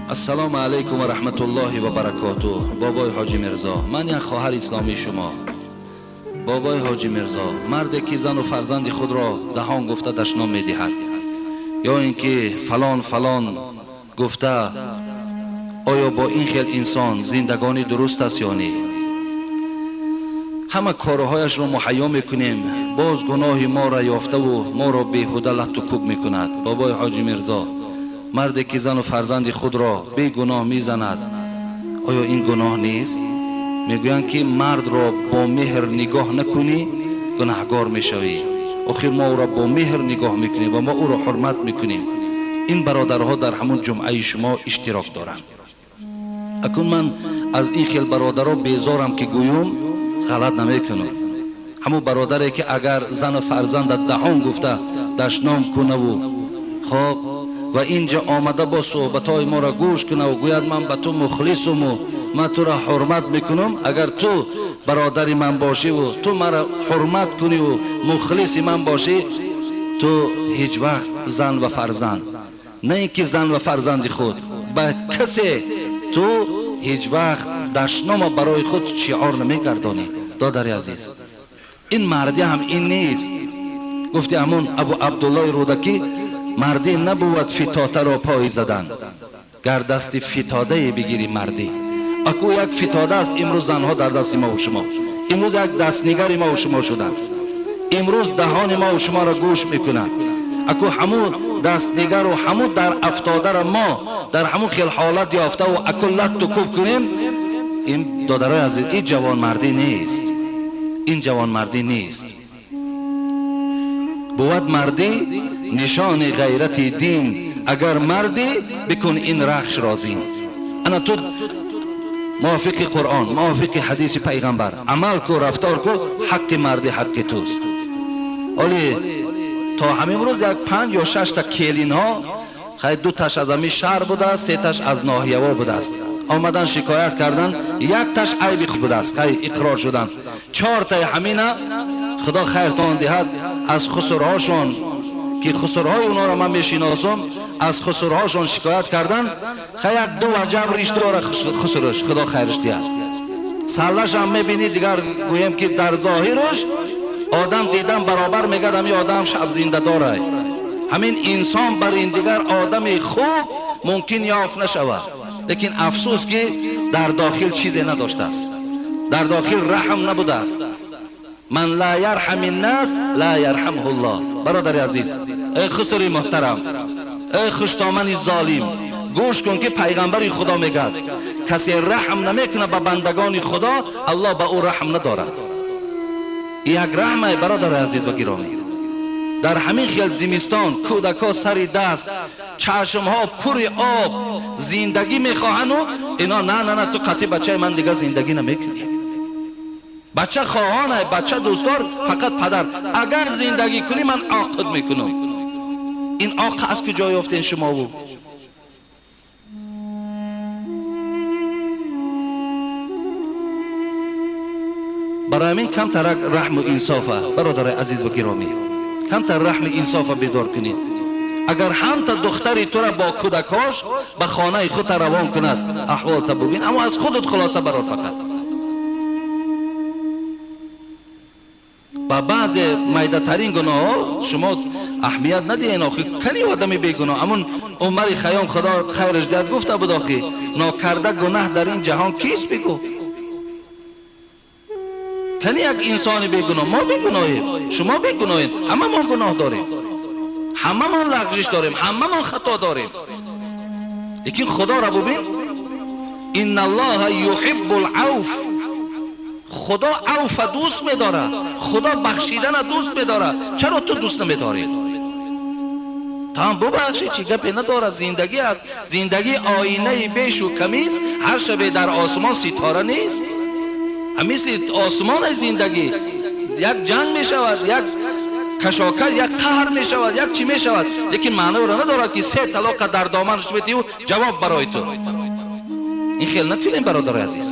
Ассалому алайкум ва раҳматуллоҳи ва баракотуҳ. Бобои Ҳоҷи Мирзо, ман як хоҳари исломии шумо. Бобои Ҳоҷи Мирзо, марде ки зану фарзанди худро даҳон гуфта дашном медиҳад ё ин ки фалон фалон гуфта, оё бо ин хел инсон зиндагонӣ дуруст аст ё не? Ҳама корҳояшро муҳайё мекунем, боз гуноҳи моро ёфтаву моро беҳуда латту кӯб мекунад. Бобои Ҳоҷи Мирзо, марде ки зану фарзанди худро бегуноҳ мезанад, оё ин гуноҳ нест? Мегӯянд ки мардро бо меҳр нигоҳ накунӣ, гунаҳгор мешавӣ. Охир мо ӯро бо меҳр нигоҳ мекунем ва мо ӯро ҳурмат мекунем. Ин бародарҳо дар ҳамун ҷумъаи шумо иштирок доранд. Акун ман аз ин хел бародаро безорам ки гӯюм, ғалат намекунам. Ҳамун бародаре ки агар зану фарзанда даҳон гуфта дашном кунаву хоб ва инҷа омада бо суҳбатҳои моро гӯш кунаву гӯяд ман ба ту мухлисуму ман туро ҳурмат мекунам, агар ту бародари ман бошиву ту маро ҳурмат куниву мухлиси ман бошӣ, ту ҳеҷ вақт зан ва фарзанд, на ин ки зан ва фарзанди худ, ба касе ту ҳеҷ вақт дашнома барои худ шиор намегардонӣ. Додари азиз, ин мардӣ ҳам ин нест. Гуфти ҳамун Абу Абдуллои Рӯдакӣ, мардӣ набувад фитотаро пой задан, гар дасти фитодае бигирӣ мардӣ. Аку як фитода аст имрӯз занҳо дар дасти мо ва шумо, имрӯз як дастнигари мо ва шумо шуданд, имрӯз даҳони мо ва шуморо гӯш мекунанд. Аку ҳамун дастнигару ҳамун дар афтодаро мо дар ҳамун хел ҳолат ёфтаву аку латту кӯб кунем, ин додарои азиз, ин ҷавонмардӣ нест, ин ҷавонмардӣ нест. Бувад мардӣ нишони ғайрати дин, агар мардӣ бикун ин рахшро зин. Ана ту мувофиқи Қуръон, мувофиқи ҳадиси пайғамбар амал ку, рафтор ку, ҳаққи мардӣ ҳаққи туст. Оли то ҳамин рӯз як 5 ё 6 та келинҳо, хай 2 таш аз ҳамин шаҳр будааст, 3 таш аз ноҳияҳо будааст, омадан шикоят кардан, 1 таш айби худ будааст, хай иқрор шуданд. 4 таи ҳамина худо хайртон диҳад, аз хусурҳошон ки хусурҳои онҳоро ман мешиносам, аз хусурҳошон шикоят кардан, хай як 2 ваҷаб риш дора хусураш, худо хайраш диҳад. Саллашам мебинӣ, дигар гӯем ки дар зоҳираш одам дидан баробар мегӯяд ҳамин одам шаб зинда дорад. Ҳамин инсон бар ин дигар одами хуб мумкин ёфт нашавад, лекин афсӯс ки дар дохил чизе надоштааст, дар дохил раҳм набудааст. Ман ла ярҳами ннас ла ярҳамҳу ллоҳ. Бародари азиз, эй хусури муҳтарам, эй хуштомани золим, гӯш кун ки пайғамбари худо мегӯяд касе раҳм намекунад ба бандагони худо, аллоҳ ба ӯ раҳм надорад. Як раҳмай, бародари азиз ва гиромӣ, дар ҳамин хел зимистон кӯдакҳо сари даст, чашмҳо пури об зиндагӣ мехоҳану ино на на на, ту қатъи бачаи ман дигар зиндагӣ намекунӣ. Бача хоҳонай, бача дӯстдор, фақат падар. Агар зиндагӣ кунӣ ман оқид мекунам. Ин оқ аз куҷо ёфтен шумову? Барои ҳамин камтарак раҳму инсофа, бародари азиз ва гиромӣ, камтар раҳми инсофа бедор кунед. Агар ҳамта духтари тура бо кӯдакҳош ба хонаи худта равон кунад, аҳволта бубин, аммо аз худат хулоса барор. Фақат ба баъзе майдатарин гуноҳҳо шумо аҳамият надиҳен. Охи кани одами бегуноҳ? Ҳамун Умари Хайём, худо хайраш диҳад, гуфта буд охи нокарда гунаҳ дар ин ҷаҳон кист бигӯ? Кани як инсони бегуноҳ? Мо бегуноҳем, шумо бегуноҳем, ҳамамон гуноҳ дорем, ҳамамон лағжиш дорем, ҳамамон хато дорем. Лекин худоро бубин, инна аллоҳа юҳиббу л-авф. Худо авфа дӯст медорад, худо бахшидана дӯст медорад. Чаро ту дӯст намедорӣ? Там бубахши, чӣ гапе надорад, зиндагӣ аст. Зиндагӣ оинаи бешу камист, ҳар шабе дар осмон ситора нест. Мисли осмони зиндагӣ як ҷанг мешавад, як кашокаш, як қаҳр мешавад, як чӣ мешавад, лекин маъноро надорад ки 3 талоқа дар доманаш метиҳу ҷавоб барои ту. Ин хел накунем, бародари азиз.